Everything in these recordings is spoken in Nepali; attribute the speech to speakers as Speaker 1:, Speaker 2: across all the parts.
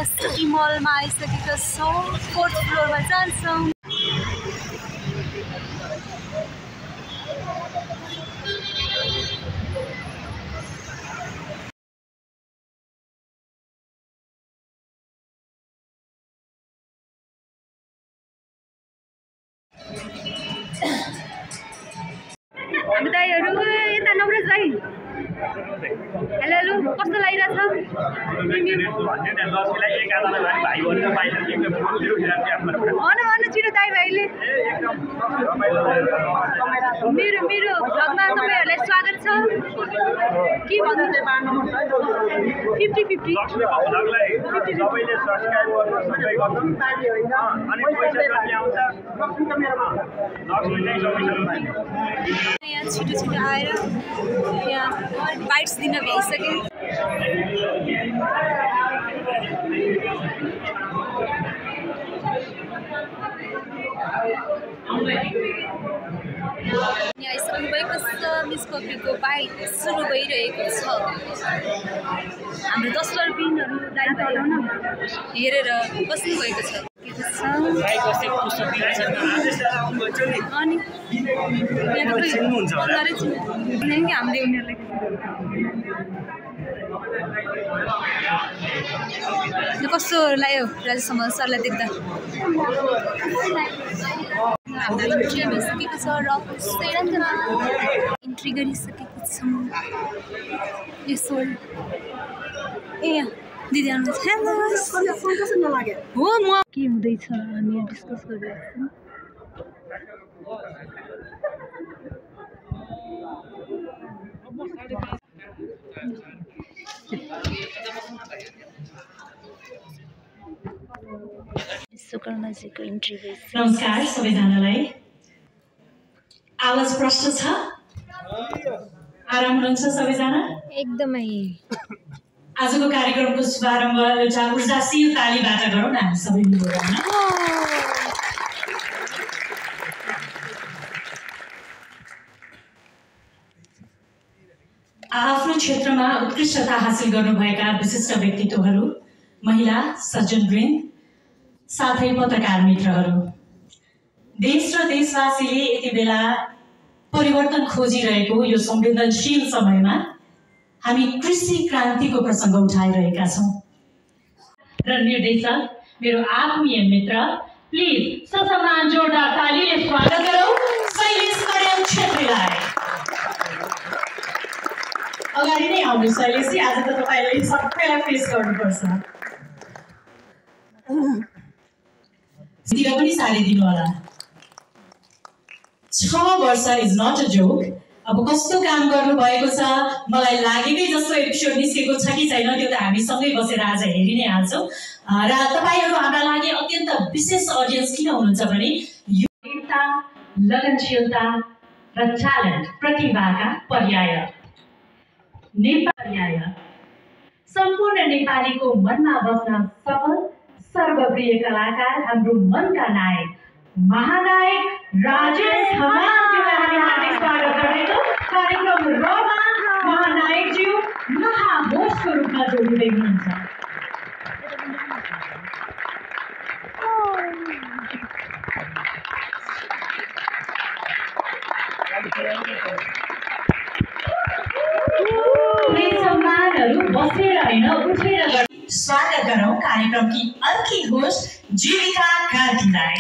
Speaker 1: सिटी मलमा आइसकेका छौँ। 4th फ्लोरमा जान्छौँ। हामी दाइहरू यता नवराज भाइ हेलो हेलो कस्तो लागिरहेछ? भन्नु छिटो दाइ भाइले। मेरो भ्लगमा तपाईँहरूलाई स्वागत छ। के भन्नु 50-50 यहाँ छिटो आएर यहाँ बाइट्स दिन भ्याइसके। यहाँ आइसक्नु भएको छ। मिस कपीको बाइट सुरु भइरहेको छ। हाम्रो 10 रुपियाँहरू हेरेर बस्नु भएको छ। अनि हामीले उनीहरूलाई कस्तो लाग्यो राजेशम्म सरलाई देख्दा? हाम्रो इन्ट्री भइसकेको छ र इन्ट्री गरिसकेको छौँ। यसो ए दिदी आउनुहोस्। हो म के हुँदैछ हामी यहाँ डिस्कस गरिरहेको विश्वकर्माजीको इन्ट्री भइसक्यो।
Speaker 2: नमस्कार सबैजनालाई। आवाज प्रष्ट छ? आराम हुनुहुन्छ सबैजना?
Speaker 1: एकदमै।
Speaker 2: आजको कार्यक्रमको शुभारम्भ एउटा ऊर्जाशील तालीबाट गरौँ न हामी सबै मिलेर। आफ्नो क्षेत्रमा उत्कृष्टता हासिल गर्नुभएका विशिष्ट व्यक्तित्वहरू, महिला सज्जनवृन्द, साथै पत्रकार मित्रहरू, देश र देशवासीले यति बेला परिवर्तन खोजिरहेको यो संवेदनशील समयमा हामी कृषि क्रान्तिको प्रसङ्ग उठाइरहेका छौँ र निर्देशक मेरो आत्मीय मित्र, प्लिज ससम्मान जोरदार तालीले स्वागत गरौँ शैलेश कड्याल छेत्रीलाई। अगाडि नै आउनु शैलेशजी, आज त तपाईँले सबैलाई फेस गर्नुपर्छ। तिर पनि सारिदिनु होला। 6 वर्ष इज नट अ जोक। अब कस्तो काम गर्नुभएको छ मलाई लागेकै जस्तो एपिसोड निस्केको छ कि छैन त्यो त हामी सँगै बसेर आज हेरि नै हाल्छौँ। र तपाईँहरू हाम्रा लागि अत्यन्त विशेष अडियन्स किन हुनुहुन्छ भने यो लगनशीलता र ट्यालेन्ट प्रतिभाका पर्याय सम्पूर्ण नेपालीको मनमा बस्न सफल सर्वप्रिय कलाकार हाम्रो मनका नायक महानायक राजेश हमालज्यूलाई हामी हार्दिक स्वागत गर्दैछौँ। कार्यक्रम रमा महानायकज्यू महाहोस्टको रूपमा जोडिँदै हुनुहुन्छ। सम्मानहरू बसेर होइन उठेर स्वागत गरौँ कार्यक्रमकी अर्की होस्ट जीविका कार्कीलाई।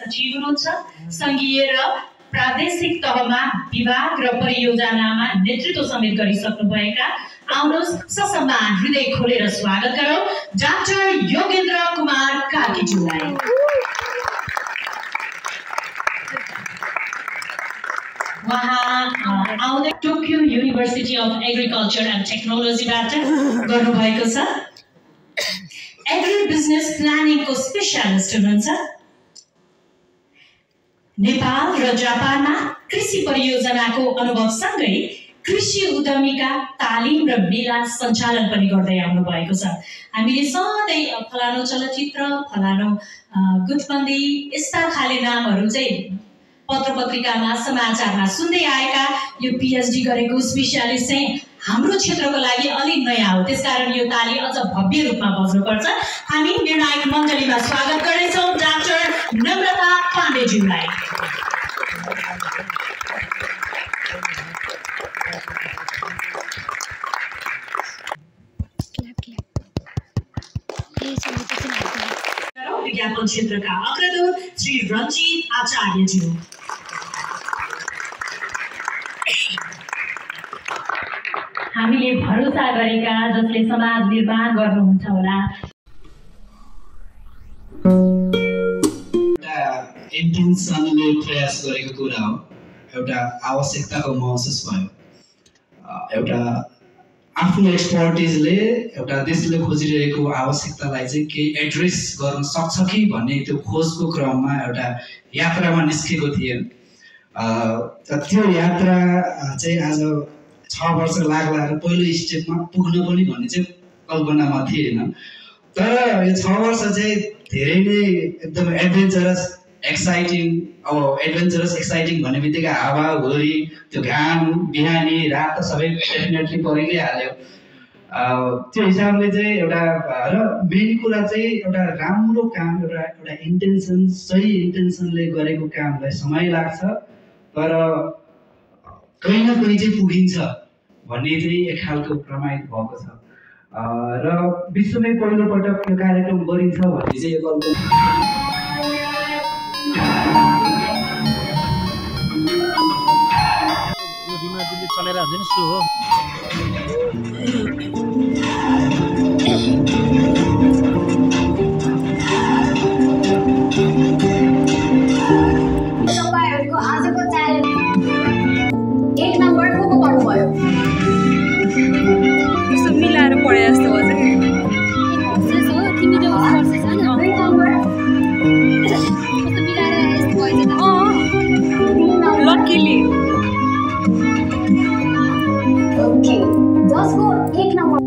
Speaker 2: सचिव हुनुहुन्छ। संघीय र प्रादेशिक तहमा विभाग र परियोजनामा नेतृत्व समेत गरिसक्नुभएका, आउनुहोस् ससम्मान हृदय खोलेर स्वागत गरौँ डाक्टर योगेन्द्र कुमार कार्कीज्यूलाई। उहाँ आउँदै Tokyo university of agriculture and टेक्नोलोजीबाट गर्नुभएको छ। एग्री बिजनेस प्लानिङको स्पेशलिस्ट हुनुहुन्छ। नेपाल र जापानमा कृषि परियोजनाको अनुभवसँगै कृषि उद्यमीका तालिम र मेला सञ्चालन पनि गर्दै आउनु भएको छ। हामीले सधैँ फलानो चलचित्र, फलानो गुटबन्दी यस्ता खाले नामहरू चाहिँ पत्र पत्रिकामा समाचारमा सुन्दै आएका यो पिएचडी गरेको स्पेसियालिस्ट चाहिँ हाम्रो क्षेत्रको लागि अलिक नयाँ हो। त्यसकारण यो ताली अझ भव्य रूपमा बज्नुपर्छ। हामी निर्णायक मण्डलीमा स्वागत गर्दैछौँ डाक्टर नम्रता पाण्डेज्यूलाई। विज्ञापन क्षेत्रका अग्रदूत श्री रञ्जित आचार्यज्यू। हामीले भरोसा गरेका जसले समाज निर्माण गर्नुहुन्छ होला।
Speaker 3: इन्टेन्सनले प्रयास गरेको कुरा हो। एउटा आवश्यकताको महसुस भयो। एउटा आफ्नो एक्सपर्टिजले एउटा देशले खोजिरहेको आवश्यकतालाई चाहिँ केही एड्रेस गर्न सक्छ कि भन्ने त्यो खोजको क्रममा एउटा यात्रामा निस्केको थिएँ। त्यो यात्रा चाहिँ आज 6 वर्ष लाग्ला र पहिलो स्टेपमा पुग्न पनि भन्ने चाहिँ कल्पनामा थिएन। तर यो 6 वर्ष चाहिँ धेरै नै एकदम एडभेन्चरस एक्साइटिङ। अब एडभेन्चरस एक्साइटिङ भन्ने बित्तिकै हावा हुरी त्यो घाम बिहानी रात त सबै डेफिनेटली परि नै हाल्यो। त्यो हिसाबले चाहिँ एउटा र मेन कुरा चाहिँ एउटा राम्रो काम, एउटा इन्टेन्सन, सही इन्टेन्सनले गरेको कामलाई समय लाग्छ, तर कहीँ न कहीँ चाहिँ पुगिन्छ भन्ने चाहिँ एक खालको प्रमाणित भएको छ। र विश्वमै पहिलोपटक यो कार्यक्रम गरिन्छ भन्ने चाहिँ यो कल्पना
Speaker 4: चलेर हुन्छ नि सो हो।
Speaker 5: तपाईँहरूको आजको च्यालेन्ज 1 नम्बर को पढ्नुभयो?
Speaker 1: यसो मिलाएर पढे जस्तो हो चाहिँ
Speaker 5: हो तिमी त वर्ष छ नि 2 नम्बर कस्तो मिलाएर यस्तो भएछ त।
Speaker 1: लकिली
Speaker 5: ओके 10 को 1 नम्बर